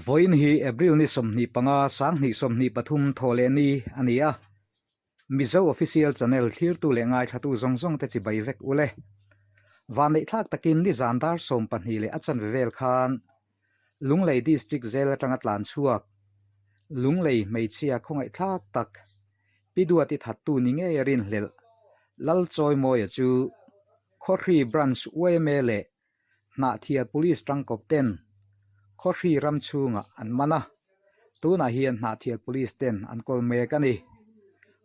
Vawiin hi April ni 25, 2023 thawhleh ni a ni a. Mizo Official Channel thlirtu leh ngaithlatu zawng zawng te chibai vek u le. Vanneihthlak takin nizan dar 12 leh a chanve vel khan Lunglei District Jail atanga tlan chhuak Lunglei hmeichhia khawngaihthlak tak Pi Duati thattu ni ngei a rinhlelh Lalchawimawia chu Khawhri Branch yma leh Hnahthial Police tangkawp ten Khawhri ram chhungah an man a, tunah hian Hnahthial Police ten an kawl mek a ni.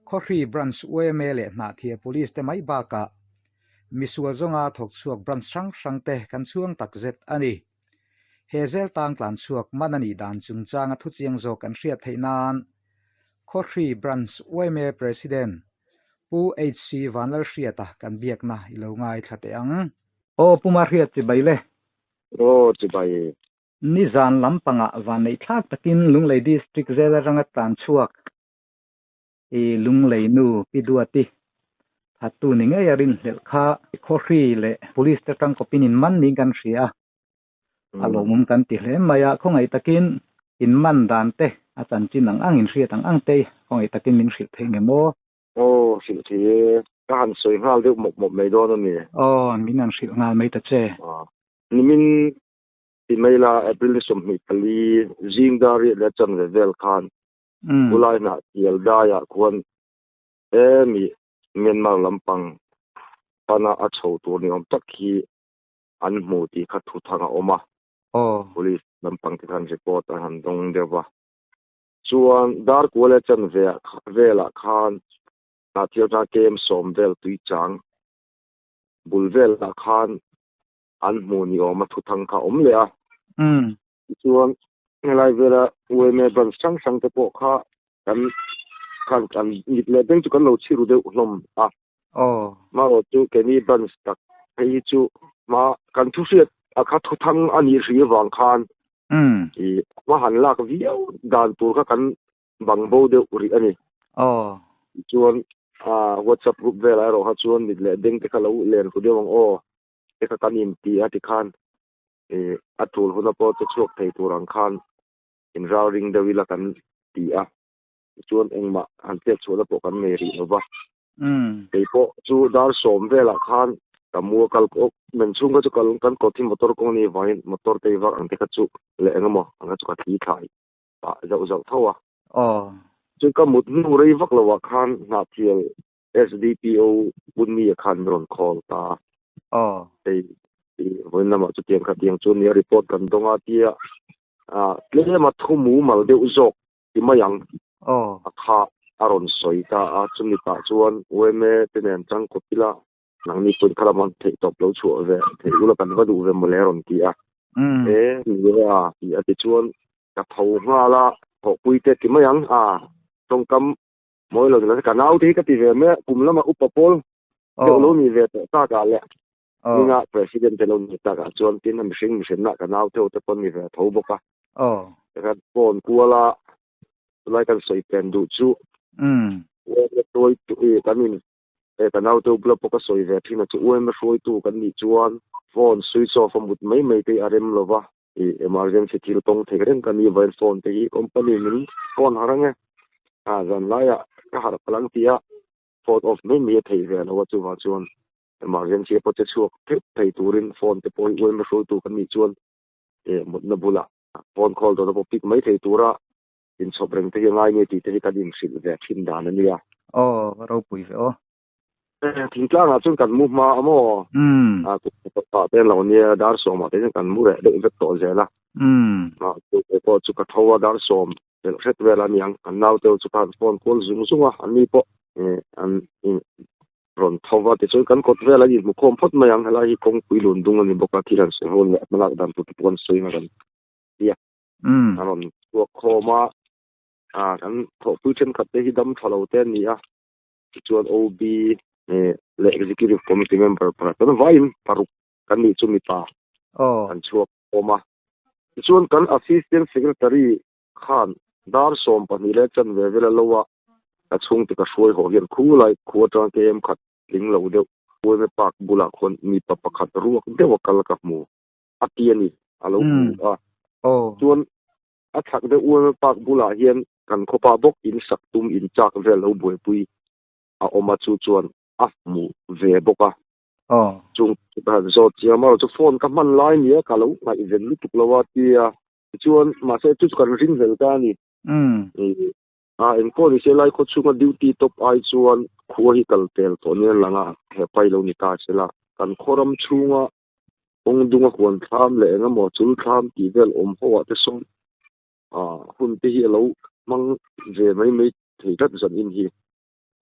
Khawhri Branch yma leh Hnahthial Police te mai bakah misual zawnga thawk chhuak branch hrang hrang te kan chhuang takzet a ni. He zel tang tlan chhuak man a nih dan chungchanga thuchiang zawk kan hriat theih nan Khawhri Branch yma President Pu HC Vanlalhriata kan biakna i lo ngaithla teh ang. Aw Pu Mahriat chibai le. Aw chibai. Nizan lampangah vanneihthlak takin Lunglei District Jail atanga tlan chhuak i Lunglei nu Pi Duati thattu ni ngei a rinhlelh kha Khawhri leh Police te tangkawpin in man niin kan hria a, a lawmawm kan ti hle mai a, khawngaih takin in man dan te a chanchin ang ang in hriat ang ang te khawngaih takin min hrilh theih nge maw? Aw, hrilh thei e. Ka han sawi nghal deuh mawp mawp mai dawn a ni. Aw, min han hrilh nghal mai ta che. Nimin ti mai la April ni 24 zing dar riat leh chanve vel khan Ulai hnah tial daiah khuan emi Myanmar lampang pana a chho tur ni awm tak hi an hmu tih kha thu thang a awm a. Police lampang te khan report an han dawng deuh va. Chuan dar kual leh chanve velah khan hnah thial hna kem sawm vel tui chang bul velah khan an hmu ni awm a thu thang kha a awm leh a. Tichuan helai vela yma branch hrang hrang te pawh kha kan khan kan mit leh beng chu kan lo chhiru deuh hlawm a. Marawh chu keini branch tak phei hi chu hma kan thu hriat a kha thu thang a nih hri avang khan i hma han lak viau dan tur kha kan bang bo deuh rih a ni. Tichuan WhatsApp group velah erawh kha chuan mit leh beng te kha lo len ru deuh ang aw te kha kan inti a tikhan a tul huna pawh che chhuak thei tur ang khan inralring deuh ila kan ti a, tichuan engmah han chet chhuahna pawh kan nei rih lo va. Kei pawh chu dar 10 velah khan ka mu a kal men chhung kha chu kal kan kawt hi motor kawng a nih avangin motor te vak ang te kha chu leh eng emaw ang kha chu ka thli thlai pah zauh zauh tho a. Chuan ka mut hnu rei vak loah khan Hnahthial SDPO Punmi-a khan min rawn call ta a. Hei vawiin lamah chutiang kha tiang chu nia report kan dawng a tia tlem a thu mumal deuh zawk ti mai ang a kha a rawn sawi ta a. Chumi pah chuan yma te nen tangkawp ila nangni pawhin kha lamah theih tawp lo chhuah ve theih ula kan va duh ve mawle a rawn ti a. E ni e a ti a tichuan ka tho nghal a thawhpui te ti mai ang a tawngkam Mawi lo ni ka nau te hi ka ti ve mai a, kum lama upa pawl deuh lo ni ve tawh takah leh hminga president te lo ni takah chuan tin a mihring mihrinna ka nau theuh te pawh ni ve tho bawk a. Tikhan phone kual a chulai kan sawi pen duh chu UMA hruaitu kan in ka nau te bula pawh ka sawi ve thin a chu UMA hruaitu kan nih chuan phone switch off a mut mai mai te hi a rem lova Emergency thil tawng thei reng ka ni vawiin phone te hi company min phone har ange a zan laiah ka harh palh ang tia phone off mai mai a theih ve lo a chuvang chuan emergency pawh che chhuak theuh thei turin phone te pawh hi uaima hruaitu kan nih chuan mutna bulah phone call dawna pawh pick mai thei tura inchhawp reng te hi a ngai nge tih te hi kan inhrilh ve thin dan a nia. Aw ropui ve aw. Thingtlangah chuan kan mu hma a maw? A pah te lo nia dar 10 ah te chuan kan mu reh deuh vek tawh zel a. Chu pawh chu ka tho a dar 10 belh hret vel a niang. An naute chu khan phone kual zung zung a, an ni pawh an rawn tho va tichuan kan kawt vel an inhmu khawm phawt mai ang. Helai hi kawngpui lun dung a ni bawk a, thil an sawi ho leh hmalak dan tur te pawh an sawi ang a kan ti a. An rawn chhuak khawm a, kan thawhpui thenkhat te hi dam tha lo te an ni a. Tichuan OB leh Executive Committee member pakhat kan vaiin paruk kan nih chu mipa an chhuak awm a. Tichuan kan Assistant Secretary khan dar 12 leh chanve vel a lo a, ka chhungte ka hruai haw hian khu lai khu atang KM khat tling lo deuh Uaime Park bulah khuan mipa pakhat ruak deuh a kal ka hmu a ti a ni, a lo hmu a. Chuan. A chhak deuh Ualna Park bulah hian kan khawpa bawk in sak tum in chak vel lo buaipui a awm a, chu chuan a hmu ve bawk a. Chung chu ka han zawt chiang a, chu phone ka hman lai nia ka lo ngaihven lutuk lo a tia. Tichuan mahse chu chu kan ring hlel ta a ni. A engpawh ni se lai khaw chhunga duty top ai chuan khua hi kal tel tawh nia lang a, he pai lo ni ta se la. Kan khaw ram chhunga kawng dunga huan thlam leh eng emaw chul thlam tih vel awm ho ah te sawn ah hun te hi a lo hmang ve mai mai thei tlat zan in hi.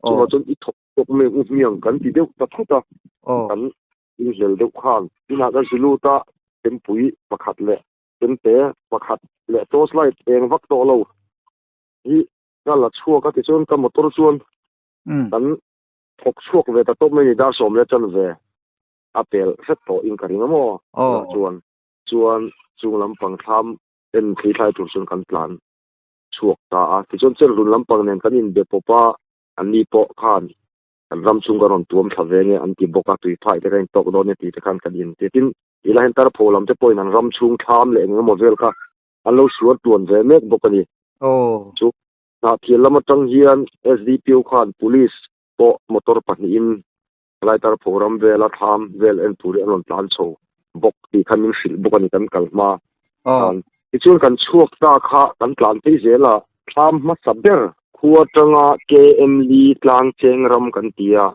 Chuvang chuan i thawk tawk mai u hmiang kan ti deuh ta thut a, kan inhlel deuh khan. Inah ka zilut a, chempui pakhat leh chemte pakhat leh torch light eng vak tawh lo hi ka la chhuak a tichuan ka motor chuan kan thawk chhuak ve ta tawp mai ni dar sawm leh chan ve a pel hret tawh in ka ring a maw tunah chuan chuan chung lampang thlam en thei thlai tur chuan kan tlan chhuak ta a tichuan cherhlun lampang nen kan inbe pawp a anni pawh khan kan ram chhung kan rawn tuam thla ve nge an ti bawk a tui phai te kha in tawk dawn e tih te khan kan in ti tin tilai hian tarpho lam te pawhin an ram chhung thlam leh eng emaw vel kha an lo suar tuan ve mek bawk a ni. Chu Hnahthial lam atang hian SDPO khan police pawh motor pahnihin Laitar pho ram vela thlam vel en turin an rawn tlan chho bawk tih kha min hrilh bawk a ni kan kal hma khan. Tichuan kan chhuak ta kha kan tlan phei zel a, thlam hmasa ber khua atanga KM Li tlang cheng ram kan ti a,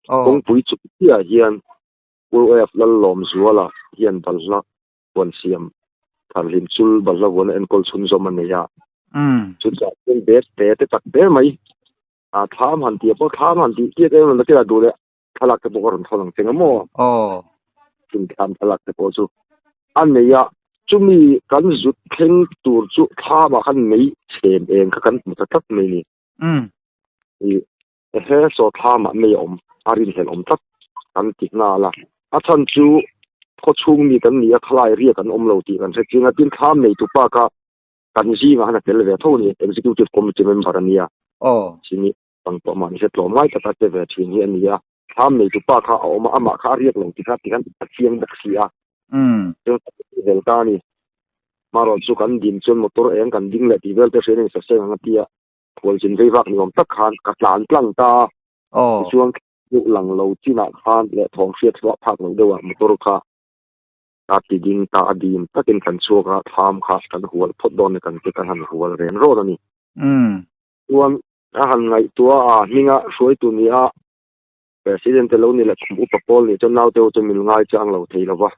kawngpui chung chiah hian UF Lallawmzuala hian balhla huan siam tharhlim chul balhla huan a enkawl chhunzawm a nei a, chutah chuan bag te te tak te mai A thlam han tih pawh thlam han tih chiat em em a duh leh thlalak te pawh ka rawn thawn ang che nga maw? Aw. Chung thlam thlalak te pawh chu a nei a, chumi kan zut thleng tur chu thlamah khan mei chhem eng kha kan hmu ta tlat mai ni. Umm. I ehe saw thlamah mei a awm a rinhlelh awm tlat kan ti nghal a, a chhan chu khaw chhung mi kan ni a khalai riak an awm lo tih kan hre chiang a, tin thlam neitupa kha kan zingah han a tel ve tho a ni, Executive Committee member a nia. Aw. Chini pang pawh mahni se tlawm ngai taka che ve thin hi a ni a, thlam neitu pa kha a awm a, amah kha a riak lo ti kha ti khan a chiang bawk si a. Umm. Chuan ka ti vel ta a ni. Hmarawh chu kan din chuan motor eng kan ding leh tih vel te hriat a insa seng ang a tia, khualzin vei vak ni awm tak khan ka tlan tlang ta a. Aw. Tichuan deuh lang lo chinah khan leh thawm hriat chhuah phak lo deuhah motor kha A ti ding ta a dim takin kan chhuak a, thlam kha kan hual phawt dawn ni kan ti kan han hual reng rawt a ni. Chuan a han ngaihtuah a, hminga hruaitu ni a, President te lo ni leh kum upa pawl nih chuan naute ho chu min ngai chang lo thei lo va.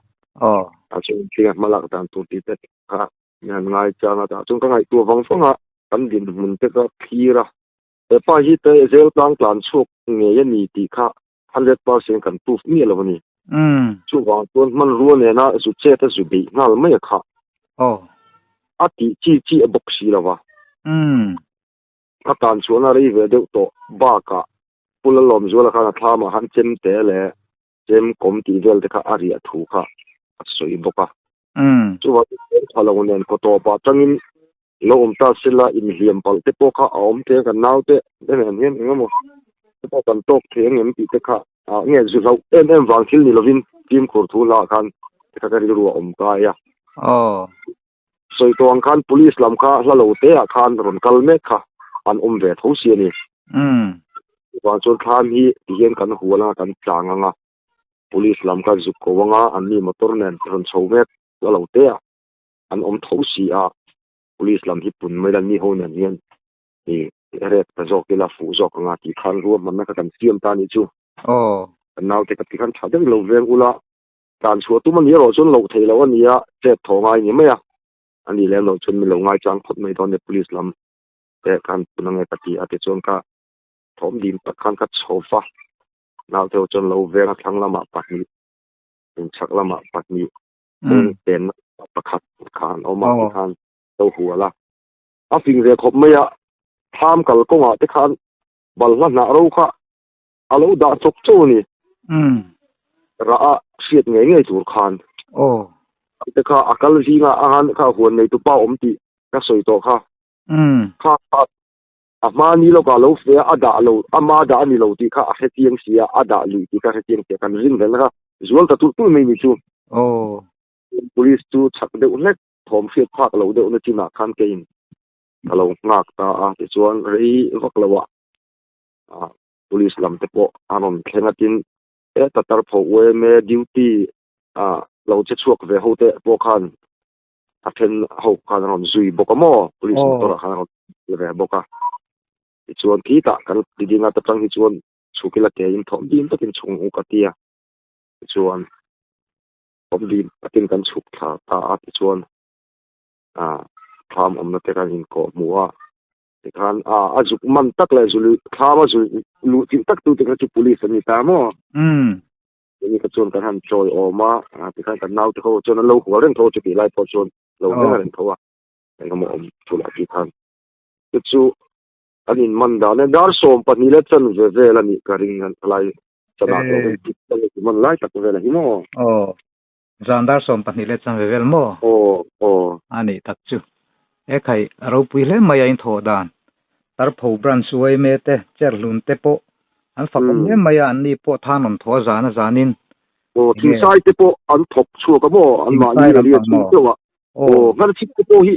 A chuan hminga hma lak dan tur tih te kha min han ngai chang a, tah chuan ka ngaihtuah vang vang a, kan dinhmun te ka thlir a, hepa hi te zel tlang tlan chhuak ngei a ni tih kha 100% kan proof miah lo a ni. Chuvang chuan hmanrua nena zu chet a zu beih nghal mai a kha. A tih chi chi a bawk si lo va. A tan chuan a rei ve deuh tawh bakah Pu Lalawmzuala khan a thlamah khan chemte leh chem kawm tih vel te kha a riah thu kha a sawi bawk a. Chuvang chuan tha lo nen kaw tawpah tangin Lo awm ta sela inhliam palh te pawh kha a awm thei a, kan naute te nen hian eng emaw te pawh kan tawk thei ang em tih te kha ah nge zu hlauh em em vang thil ni lovin fimkhur thu hlahah khan te kha ka rilru a awm kai a. Sawi tawh ang khan police lam kha hla lo te ah khan rawn kal mek kha an awm ve tho si a ni. Chuvang chuan thlam hi ti hian kan hual anga kan tlang anga police lam kha zuk ko anga anni motor nen rawn chho mek hla lo te ah an awm tho si a, police lam hi pun mai la ni ho nen hian i rek ta zawk ila fuh zawk anga tih khan ruahmanna kha kan siam ta anih chu. Kan naute ka ti khan tha deuh lo veng ula, tlan chhuah tum ani erawh chuan loh theih loh ania, chet thaw ngai ni mai a, ani lem loh chuan min lo ngaichang phawt mai dawn e police lam te khan pun ange ka ti a tichuan ka thawm dim tak khan ka chho va, naute ho chuan lo veng a thlang lamah pahnih, inchhak lamah pahnih. Kawng penna pakhat khan awm a tikhan lo hual a. A fing ve khawp mai a, thlam kal kawngah te khan balhla hnah ro kha a lo dah chawk chauh a ni. Rah a hriat ngei ngei tur khan. Te kha a kal zinga a han kha huan nei tupa awm tih ka sawi tawh kha. Kha a hma ni lawkah lo fe a, a dah lo, ama dah a ni lo tih kha a hre chiang si a, a dah luih tih kha a hre chiang si a, kan ring vel kha zual ta tulh tulh mai ni chu. Police chu chak deuh hlek, thawm hriat phak lo deuh na chinah khan keiin. Ka lo nghak ta a, tichuan rei vak lo ah ah police lam te pawh an rawn thleng a tin he Tatar pho yma duty ah lo che chhuak ve ho te pawh khan a then ho khan an rawn zui bawk a maw police motor ah khan an rawn ve bawk a tichuan khitah kan diding ata tang hi chuan chhuk ila ke in thawm dim takin chhung ang u ka ti a tichuan thawm dim takin kan chhuk thla ta a tichuan ah thlam awmna te khan inkawh hmuh a tikhan ah a zuk man tak leh zu thlam a zu luh chilh tak tu te kha chu police an ni ta maw ni kha chuan kan han chawi awm a ah tikhan kan naute ho chuan an lo hual reng tho a chutih lai pawh chuan lo veng reng tho a engemaw awm thulah tih khan chu chu an in man dan e dar 12 leh chanve vel a nih ka ring an lai chanah man lai tak vel a hi maw aw Zan dar 12 leh chanve vel maw? Aw, aw. A nih tak chu. E khai, a ropui hle mai a inthawh dan. Tarpho branch uaime te, Cherhlun te pawh an fak awm hle mai a, an ni pawh than rawn thawh a zan a zanin. Aw, Thingsai te pawh an thawk chhuak a maw? An mahni area chhung deuh ah. Aw, Ngharchhip te pawh hi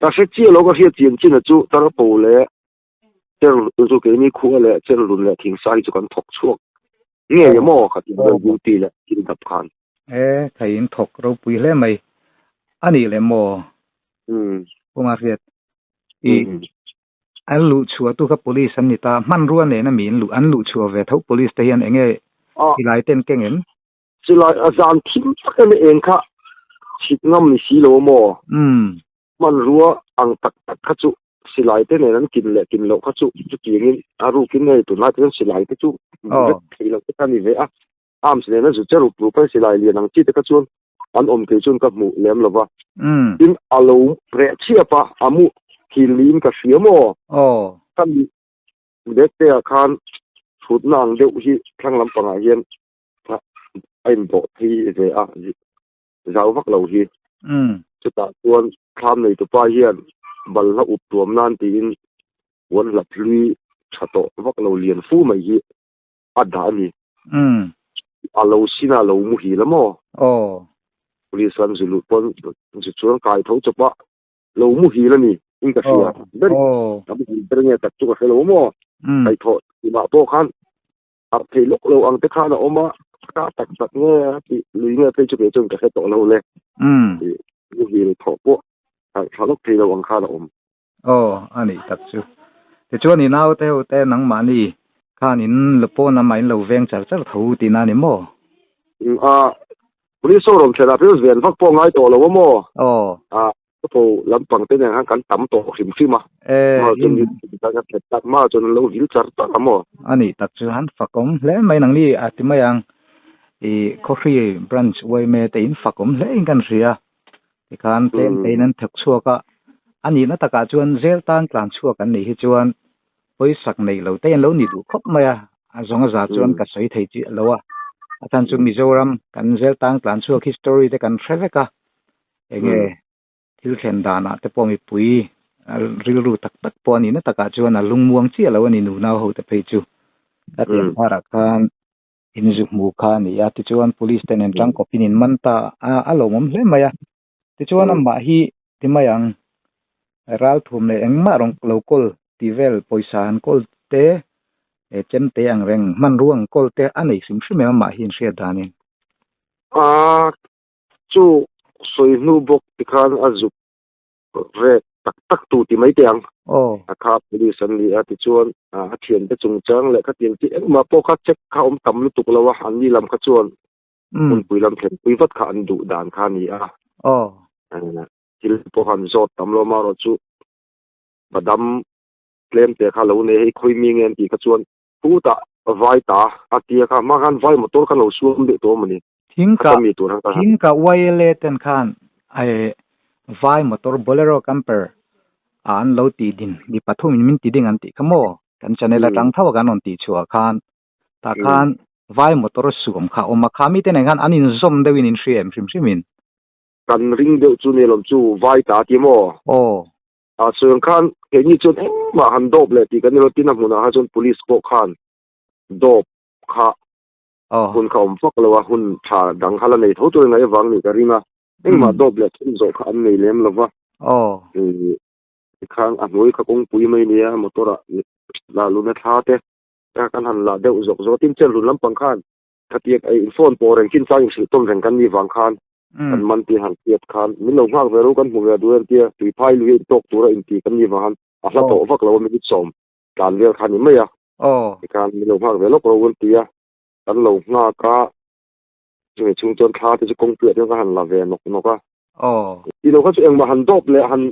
ka hre chiah lo, ka hriat chian chin a chu Tarpho leh Cherhlun chu keini khua leh Cherhlun leh Thingsai chu kan thawk chhuak ngei a maw kha tin vel duty leh thil dap khan. E thei in thawk ropui hle mai a nih leh maw? Umm. Puma hriat i an luh chhuah tu kha police an ni ta hmanrua nen a mi in luh an luh chhuah ve tho police te hian enge silai ten keng em? Silai a zan thim tak em eng kha chhit ngam ni si lo a maw? Umm. Hmanrua ang tak tak kha chu silai te nen an kin leh kin loh kha chu chutiangin a rukin hei tunlai te chuan silai te chu vek thei loh te kha a ni ve a, arms nena zu che rup rup a silai lian ang chi te kha chuan an awm thei chuan ka hmuh lem lo va. Tin a lo reh chhiap a, a mu thil niin ka hria maw? Ka mi bag te ah khan thutna ang deuh hi thlang lampangah hian a inbawh phei ve a. zau vak lo hi. Chutah chuan thlam neitupa hian balhla up tuam nan tiin puan hlap hlui tha tawh vak lo lian fu mai hi a dah a ni. A lo sin a lo muhil a maw? Police an zu luh pawn zu chuan kai tho chawp a, lo muhil a ni in ka hria. Ber a muhil ber nge tak chu ka hre lo maw? Kaihthawh tumah pawh khan harh thei lawk lo ang te khan a awm a, ka tak tak nge a tih lui nge phei chu kei chuan ka hre tawh lo le. Tih muhil thawh pawh harh tha lawk thei lo ang khan a awm. Aw, a nih tak chu. Tichuan i naute ho te nangmahni khan in pawn lamah in lo veng char char tho tihna a ni maw? A, police ho rawn thlen ah phei ven vak pawh a ngai tawh lo a maw? Aw. A, Pho lampang te nen khan kan tam tawh hrim hrim a. Eh, in kan khat tak ma chuan an lo vil char char a maw? A nih tak chu han fakawm hle mai nang ni a ti mai ang. I Khawhri branch yma te in fakawm hle in kan hria. Tikhan tlem te in an thawk chhuak a. A nihna takah chuan zel tan tlan chhuak an nih hi chuan pawisak nei lo te in lo ni duh khawp mai a. A zawng a za chuan ka sawi thei chiah lo a. A chhan chu Mizoram kan zel tan tlan chhuak history te kan hre vek a. Enge thil thlen danah te pawh mipui rilru tak tak pawh a nihna takah chuan a lungmuang chiah lo a ni nunau ho te phei chu. Ka tiang tharah khan in zu hmu kha a ni a, tichuan police te nen tangkawpin in man ta a, a lawmawm hle mai a. Tichuan amah hi ti mai ang, ralthum leh engmah rawn lo kawl tih vel pawisa han kawl te, chemte ang reng hmanrua ang kawl te a nei hrim hrim em amah hi inhriat danin. A Chu sawi hnu bawk tikhan a zuk rek tak tak tu ti mai teh ang. A kha police an ni a tichuan a thiante chungchang leh khatiang chi engmah pawh kha check kha awm tam lutuk lo a, an ni lam kha chuan hmunpui lam thlenpui vat kha an duh dan kha a ni a. Thil pawh khan zawt tam lo amaherawhchu badam tlem te kha lo nei hei khawi mi nge an tih kha chuan Chutah vai ta a tia kha hma khan vai motor khan lo suam deuh tawh a mawni. Thingka Thingka YLA ten khan vai motor Bolero camper ah an lo tih din mi pathum in min ti ding an tih kha maw kan channel atang tho a kan rawn tih chhuah khan tah khan vai motor suam kha a awm a kha mite nen khan an inzawm deuh in in hria em hrim hrim in. Kan ring deuh chu ni lawm chu vai ta a ti maw? Aw. Ah chuan khan keini chuan engmah han dawp leh tih kan ni lo tin a hmunah kha chuan police pawh khan dawp kha hun kha awm vak lo a, hun tha dang kha la nei tho tur ngaih avang nih ka ring a, engmah dawp leh thun zawh kha an nei lem lo va. Tikhan a hnuai kha kawngpui mai nia motor ah la luna thla te kan han la deuh zawk zawk a tin chen hlun lampang khan khatiang ei in phone pawh reng chin chang in hrilh tawn reng kan nih vang khan kan man tia han hriat khan min lo nghak ve ro kan hmu ve duh em tia tui phai lui a intawk tura inti kan nih vang khan a hla tawh vak lo a minute sawm tlan vel kha ni mai a tikhan min lo nghak ve lawk ro an ti a kan lo nghak a chumi chhung chuan thla te chu kawngpuiah chuan ka han la ve nawk nawk a tih loh kha chu engmah han dawp leh han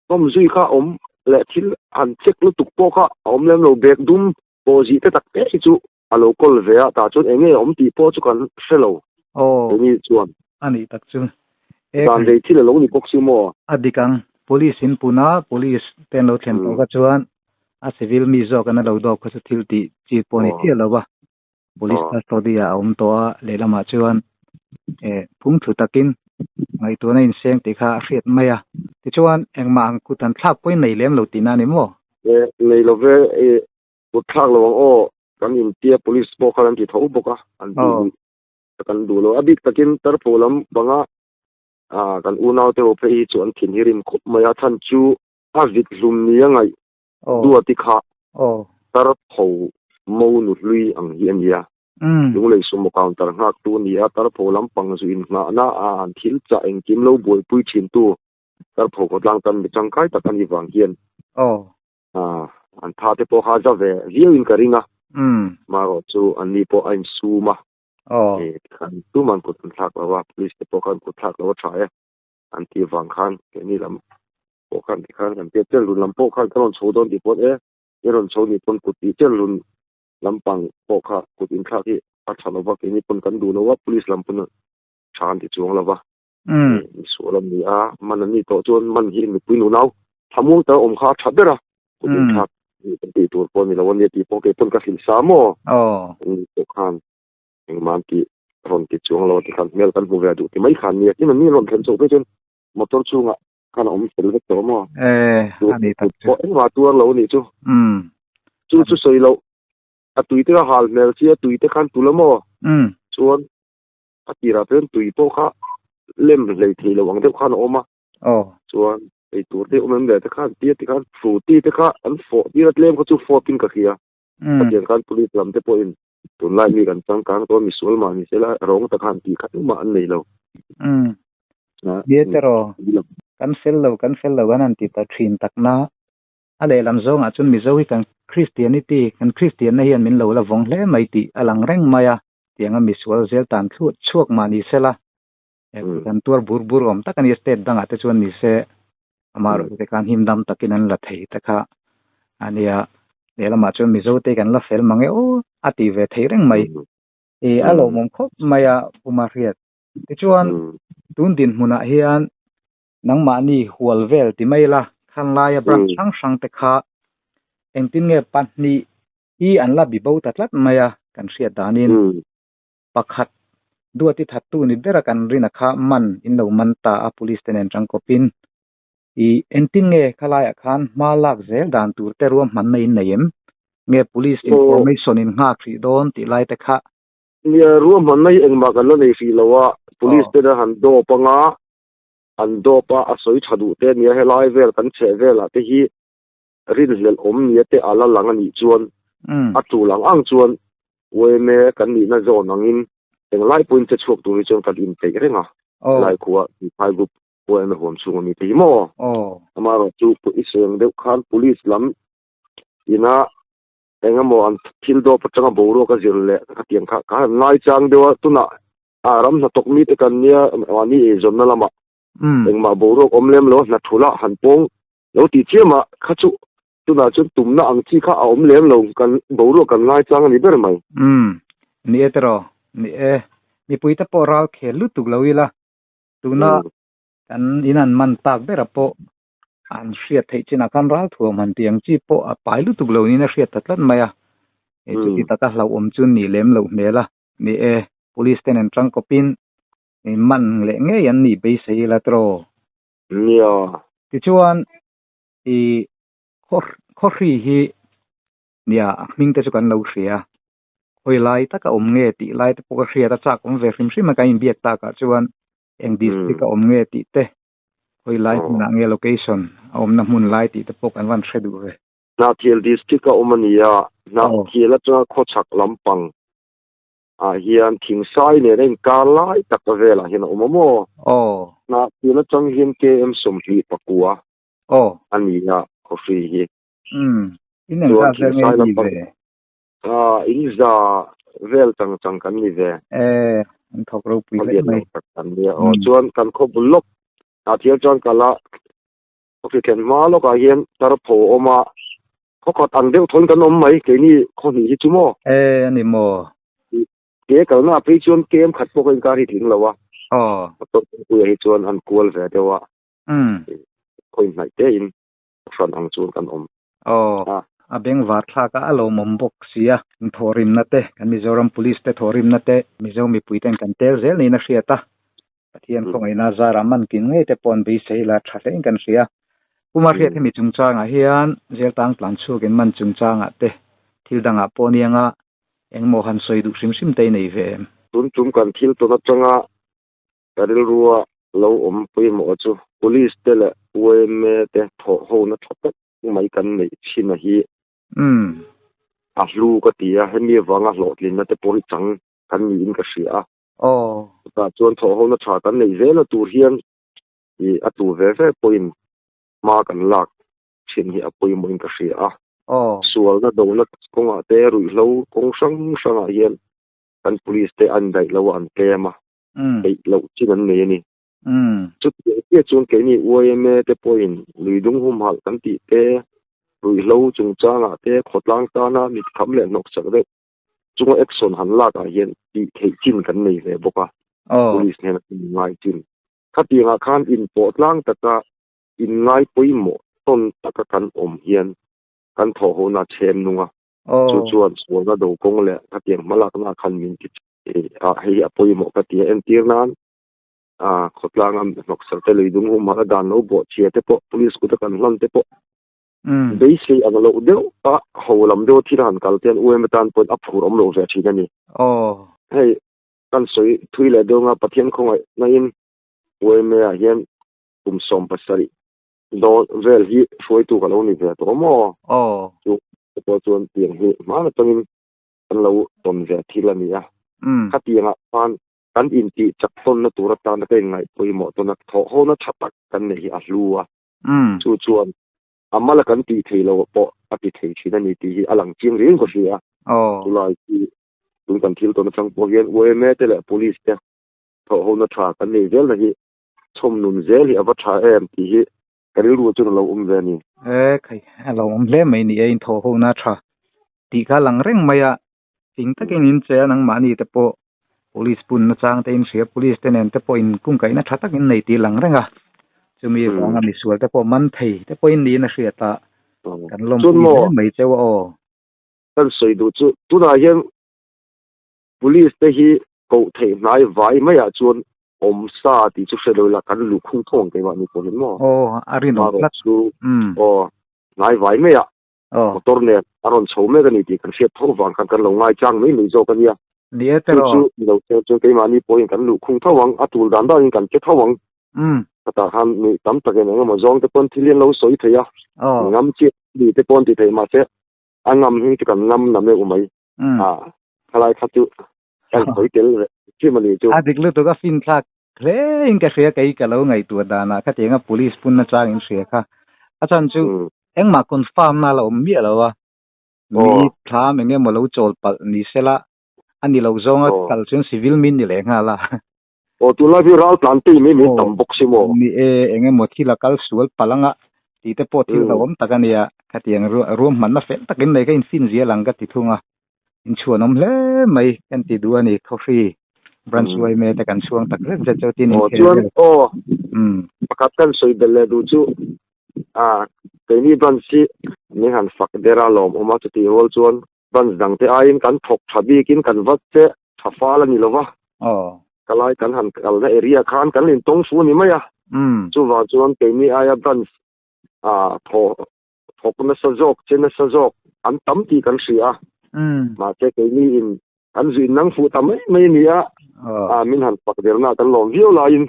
hnawm zui kha a awm leh thil han check lutuk pawh kha a awm lem lo bag dum pawh zih te tak te hi chu a lo kawl ve a tah chuan eng nge awm tih pawh chu kan hre lo keini chuan. A nih tak chu. Dan rei thil a lo ni bawk si maw? A dik ang. Police in pun a, police te an lo thlen tawh kha chuan a civil mi zawk an a lo dawp kha chu thil tih chi pawh a ni chiah lo va. Police custody ah a awm tawh a, lehlamah chuan phung thu takin ngaihtuahna inseng tih kha a hriat mai a. Tichuan engmah ang kut an thlak pawhin nei lem lo tihna a ni maw? Nei lo ve. Kut thlak lo ang aw, kan intia police pawh khan an ti tho bawk a, an ti duh a kan duh lo. A bik takin Tarpho lam panga kan unau te ho phei hi chu an thin hi rim khawp mai a, chhan chu a vit hlum ni a ngaih duati kha Tarpho mo nu hlui ang hi a nia. Lunglei sumo counter nghak tu a ni a, Tarpho lam pang zu inngahna a an thil chah engkim lo buaipui thin tu Tarpho khawtlang tan mi tangkai tak a nih vang hian An tha te pawh kha za ve viau in ka ring a. Marawh chu an ni pawh a insum a. Tikhan tuman kut an thlak lo a, police te pawh khan kut thlak lo a tha e an tih vang khan keini lam pawh khan tikhan kan tia tel run lam pawh khan ka rawn chho dawn tih pawn e i rawn chho nih pawn kut tih tel run lampang pawh kha kut inthlak hi a tha lo va keini pawn kan duh lo a police lam pawn tha an ti chuang lo va. Misual an ni a, man an ni tawh chuan man hi mipui nunau thlamuang taka awm kha a tha ber a, kut inthlak kan tih tur pawh a ni lo a nia tih pawh kei pawn ka hrilh sa maw? An ni pawh khan engmah an tih rawn ti chuang lo a ti khan hmel kan hmu ve duh ti mai khan nia tin an ni rawn thlen chhoh phei chuan motor chhungah khan a awm fel vek tawh maw? Kut pawh engmah a tuar lo a nih chu. Chu chu sawi loh a tui te kha hal hmel sia tui te khan tul a maw? Chuan A tirah chuan tui pawh kha lem hlei thei lo ang deuh khan a awm a. Chuan ei tur te awm em le te khan tia tikhan fruity te kha an fawh tir a tlem kha chu fawp in ka hria. Khatiang khan police lam te pawhin tunlai mi kan changkang tawh a misual mah ni sela rawng ta khan tih khat engmah an nei lo. Nia tiraw kan fel lo kan fel lo an han ti ta thin takna A lehlam zawngah chuan Mizo hi kan Christianity, kan Kristianna hian min lo la vawng hle mai tih a lang reng mai a, tianga misual zel tan thluah chhuak mah ni sela, kan tuar bur bur awm tak a ni, state dangah te chuan ni se, amaherawhchu te khan him dam takin an la thei te kha a nia, lehlamah chuan Mizo te kan la fel mang e aw a ti ve thei reng mai. I a lawmawm khawp mai a Pu Mahriat. Tichuan tun dinhmunah hian Nangmahni hual vel ti mai la, khanlaia branch hrang hrang te kha engtin nge pahnih hi an la bi bo ta tlat mai a kan hriat danin pakhat duati thattu ni bera kan rina kha man in lo man ta a police te nen tangkawpin i engtin nge khalaiah khan hma lak zel dan tur te ruahmanna in nei em? Nge police information in nghak hrih dawn tih lai te kha? Nia, ruahmanna hi engmah kan la nei hrih lo a, police ten an han dawp anga an dawp a, a sawi tha duh te a nia, helai vel kan chheh velah te hi rinhlelh awm nia te a la lang a nih chuan a tul ang ang chuan yma kan nihna zawn angin englai pawhin che chhuak tur hi chuan kan inpeih reng a, helai khua Phai Group yma huam chhung a ni thei maw? Amaherawh chu i sawi ang deuh khan police lam ina engemaw an thil dawp atanga boruak a zir leh khatiang kha ka han ngaichang deuh a, tunah A ram hnathawk mite kan nia mahni eizawnna lamah engmah boruak awm lem lo a hna thul a han pawng lo tih chiam a kha chu tunah chuan tumna ang chi kha a awm lem lo kan boruak kan ngai chang a ni ber mai. Umm ni e tiraw ni e mipui te pawh ral khel lutuk lo ila tuna kan in an man tak bera pawh an hriat theih chinah khan ral thuam han tih ang chi pawh a pai lutuk lo niin a hriat ta tlat mai a chuti taka hlauhawm chu ni lem loh hmel a. Ni e, police te nen tangkawpin man leh ngei an nih beisei ila tiraw? Nia. Tichuan i khawhri hi nia a hming te chu kan lo hria. Khawi lai taka awm nge tih lai te pawh ka hriat a chak awm ve hrim hrim a kan inbiak takah chuan eng district a awm nge tih te. Khawi lai hmunah nge location a awmna hmun lai tih te pawh kan van hre duh ve. Hnahthial district a awm a ni a, Hnahthial atanga khawchhak lampang ah hian Thingsai nen a inkar lai tak velah hian a awm a maw? Hnahthial atang hian KM 24 a ni a khawhri hi. Chuan Thingsai lampang in za vel chang chang kan ni ve. An thawk ropui hle mai. Chuan kan khaw bul lawk Hnahthial chuan kal a. Khawhri thlen hma lawkah hian tarpho a awm a, khawkhat ang deuh thawn kan awm mai, keini khawhnih hi chu maw? E, a ni maw? Ke kalna ah phei chuan kem khat pawh ka inkar hi tling lo a, Aw. Motor kawngpuiah hi chuan an kual ve deuh a, khawi hnaih tein hran ang chuan kan awm. Aw, a bengvar thlak a, a lawmawm bawk si a, thawhrimna te, kan Mizoram Police te thawhrimna te, Mizo mipui ten kan tel zel niin a hriat a, Pathian khawngaihna zarah man kin ngei te pawh an beisei la tha hlein kan hria. Puma hriat hemi chungchangah hian Zeltang tlan chhuakin man chungchangah te thil dangah pawh anianga engmaw han sawi duh hrim hrim te i nei ve em? Tun tum kan thil tawn atanga ka rilrua lo awm pawimawh chu Police te leh yma te thawh hona tha tak mai kan neih chhin a hi a hlu ka ti a, hemi avanga hlawhtlinna te pawh hi chang kan niin ka hria a. Aw. Chutah chuan thawhhona tha kan neih zel a tur hian ih a tu ve ve pawhin hma kan lak thin hi a pawimawhin ka hria a. Aw. Sualna dohna kawngah te ruihhlo kawng hrang hrangah hian kan police te an daih lo a an tlem a, peih loh chin an nei a ni. Chutiang chiah chuan keini yma te pawhin luidung humhalh kan tih te, ruihhlo chungchangah te khawtlang tana mitkham leh hnawksak deuh chunga action han lak ah hian tih theih chin kan nei ve bawk a, police hnena in ngai chin. Khatiang ah khan in pawh tlang taka in ngai pawimawh tawn taka kan awm hian kan thawh ho na chhem nung a, chu chuan sualna do kawng leh khatiang hmalakna ah khan min ti a, hei hi a pawimawh ka ti a, entir nan khawtlang a hnawksak te lui dung humhalh a dan lo bawh chhia te pawh police kut a kan hlan te pawh Beisei ang loh deuh a ho lam deuh a thil han kal te hian UM atan pawhin a phur awm lo ve thin a ni. Hei kan sawi thui leh deuh anga Pathian khawngaihna-in UMA ah hian kum 17 dawn vel hi hruaitu ka lo ni ve tawh maw? Chu te pawh chuan tiang hi hman atangin kan lo tawn ve thil a ni a. Khatiangah khan kan intih chak tawnna tur atana ka inngaih pawimawh tawn a, thawhhona tha tak kan neih hi a hlu a. Chu chuan a mala kan tih thei lo pawh a ti thei thin a ni tih hi a lang chiang riau ka hria. Chulai chu tun kan thil tawn atang pawh hian yma te leh police te thawhhona tha kan nei zelna hi chhawm nun zel hi a va tha em tih hi ka rilru chuan a lo awm ve a ni. E khai, a lo awm hle mai ni e, inthawhhona tha tih kha a lang reng mai a, Fing takin in che a, nangmahni te pawh police pun nachang te in hria, police te nen te pawh in kungkaihna tha tak in nei tih lang reng a, chumi vanga misual te pawh man thei te pawh in niin a hriat a, kan lawmpui hle mai cheu a aw. Kan sawi duh chu tunah hian police te hi koh theih hnai vai maiah chuan awm sa tih chu hre lo ila kan luh khung thawng ang keimahni pawh hian maw? Aw, a rinawm tlat. Aw, hnai vai maiah motor nen a rawn chho mek a ni tih kan hriat tho vang khan kan lo ngaichang mai mai zawk a nia. Ni e teraw. Chu chu ni lo se chuan keimahni pawhin kan luh khung tho ang, a tul dan danin kan che tho ang. Khatah khan mi tam takin eng emaw zawng te pawn thil hi an lo sawi thei a, ngam chiah mi te pawh an ti thei mahse a ngam hi chu kan ngam na meuh mai. Khalai kha chu kan sawi tel ve hrim a ni chu. A dik lutuk a fin thlak hle in ka hria kei ka lo ngaihtuah danah khatianga police pun nachang in hria kha a chhan chu engmah confirm na la awm miah lo a mi thlam eng emaw lo chawl palh ni sela a ni lo zawnga kal chuan civil min ni leh nghal a. Aw tunlai hi ral tlan tei mai mai tam bawk si maw. Ni e eng emaw thil a kal sual palh anga tih te pawh thil hlauhawm tak a nia khatiang ruahmanna fel takin nei kha in fin zial ang ka ti thung a. Inchhuanawm hle mai kan ti duh a ni Khawhri branch yma te kan chhuang tak zet zet chu tin Aw chuan aw pakhat kan sawi belh leh duh chu a keini branch hi min han fak der a lawmawm a chutih rual chuan branch dang te aiin kan thawk tha bikin kan vat che tha fal a ni lova ka lai kan han kalna area khan kan intawng fu ni mai a chuvang chuan keini aia branch a thaw thawk nasa zawk, che nasa zawk an tam tih kan hria a. Mahse keini in kan zuin nang fuh ta mai mai a ni a, min han pak derna kan lawm viau laiin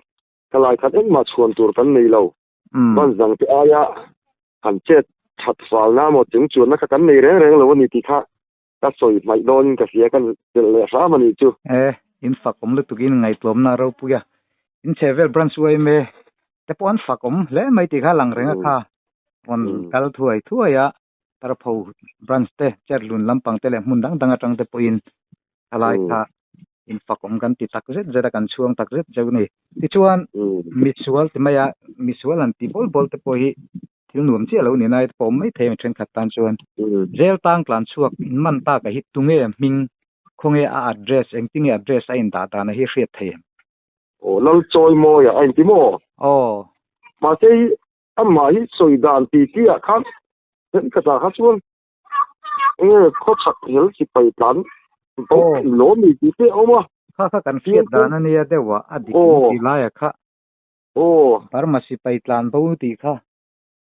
ka lai khat engmah chhuan tur kan nei lo. Branch dang te aia han chet that falna emaw chung chuanna kha kan nei reng reng lo a ni tih kha ka sawi hmaih dawnin ka hria, ka telh leh hram a nih chu. E, in fak awm lutuk in ngaihtlawmna a ropui a, in chhe vel branch yma te pawh an fak awm hle mai tih kha lang reng a kha rawn kal thuai thuai a, Tarpho branch te, Cherhlun lampang te leh hmun dang dang atang te pawhin thalai kha in fak awm kan ti tak zet zet a, kan chhuang tak zet zeuh a ni. Tichuan, misual ti mai a, misual han ti bawl bawl te pawh hi thil nuam chiah lo ni nai te pawh awm mai thei a mi thenkhat tan chuan. Jail tang tlan chhuak in man tak a hi tunge hming, khawnge a address, engtinge address a indah dan a hi hriat thei em? Aw, Lalchawimawi a inti maw? Aw. Mahse hi Amah hi sawi dan ti ti ah khan thenkhatah kha chuan enge khawchhak hel sipai tlan bo thei lo mi tih te a awm a. Kha kha kan hriat dan a nia deuh a, a dik in ti lai a kha. Burma sipai tlan bo tih kha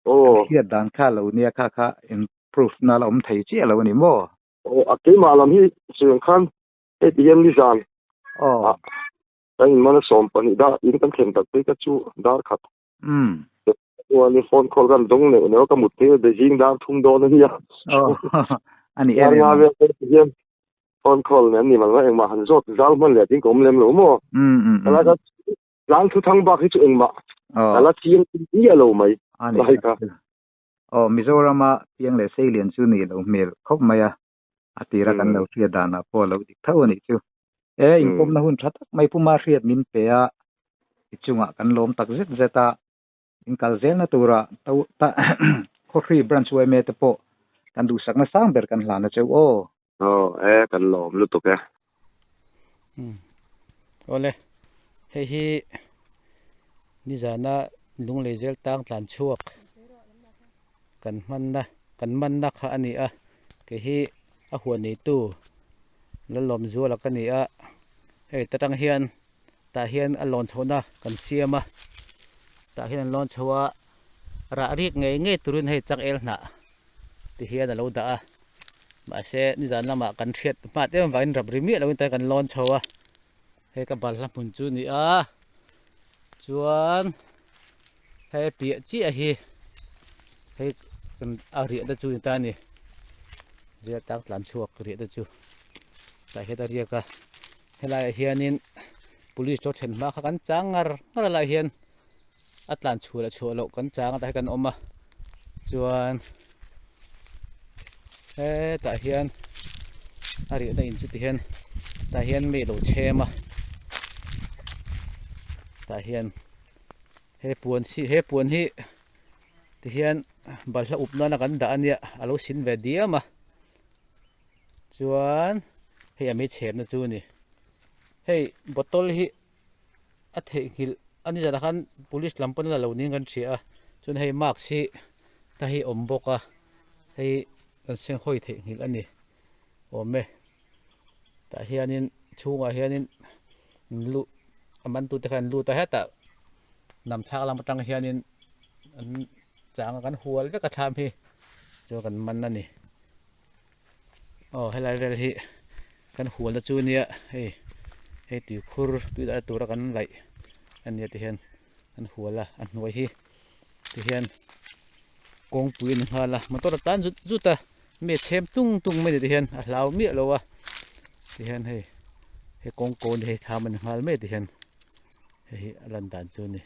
kan hriat dan kha lo nia kha kha improve na la awm thei chiah lo a ni maw? Aw, a keimah lam hi sawi ang khan hei ti hian nizan ah kan inman a 12 dar in kan thlen tak phei kha chu dar khat Umm. Chuan i phone call kan dawng neuh neuh a ka mut phei a Beijing dar thum dawn a nia. Aw a ni em em. Dar nga vel te hian phone call nen ni malma engmah han zawt zal hman leh ding ka awm lem lo maw. Umm umm. Ka la ka tlang thu thang bak hi chu engmah ka la chiang miah lo mai. A ni ka. Aw Mizorama piang leh Seilian chu ni lo hmel khawp mai a. A tira kan lo hriat danah pawh a lo dik tho a nih chu. E, inkawmna hun tha tak mai Puma hriat min pe a, i chungah kan lawm tak zet zet a, in kal zelna tura to ta Khawhri Branch yma te pawh kan duhsakna sang ber kan hlan a cheu aw. Aw, e, kan lawm lutuk e. Awle, hei hi nizana lunglei zel tang tlan chhuak kan hmanna kan manna kha a ni a, kei hi a huan neitu Lalawmzuala ka ni a, hei ta tang hian tah hian a lawn chhohna kan siam a, tah hian an lawn chho a, rah rik ngei ngei turin hei chak el hnah ti hian a lo dah a, mahse nizan lamah kan hriat hmat em avangin rap ri miah loin tah hian kan lawn chho a, hei ka balhla hmun chu a ni a, chuan hei piah chiah hi hei a riah te chu a ni ta a ni, zia tang tlan chhuak riah te chu tah hian a riak a, helaiah hianin police te then hma kha kan chang ngar ngar a lai hian. a tlan chhuah leh chhuah loh kan chang a tah hian kan awm a chuan hetah hian a riahna in chu ti hian tah hian mi a lo chhem a tah hian he puan hi he puan hi ti hian balhla up nana kan dah a nia a lo sin ve diam a chuan hei a mi chhemna chu a ni hei bottle hi. a theihnghilh a ni zanah khan police lam pawn a la lo niin kan hria a chuan hei mask hi ta hi a awm bawk a hei kan senghawi theihnghilh a ni awm e tah hianin chhungah hianin luh a man tute khan an lut a hetah hnam thlak lam atang hianin an chang a kan hual vek a thlam hi chuan kan man a ni. Aw helai vel hi kan hualna chu nia hei hei tuikhur tui dahna tura kan laih a nia ti hian an hual a a hnuai hi ti hian kawngpui a ni nghal a motor a tan zut zut a mi a chhem tung tung mai a ni ti hian a hlau miah lo a ti hian hei hei kawngkawn hi hei thlam a ni nghal mai ti hian hei hi a lan dan chu a ni.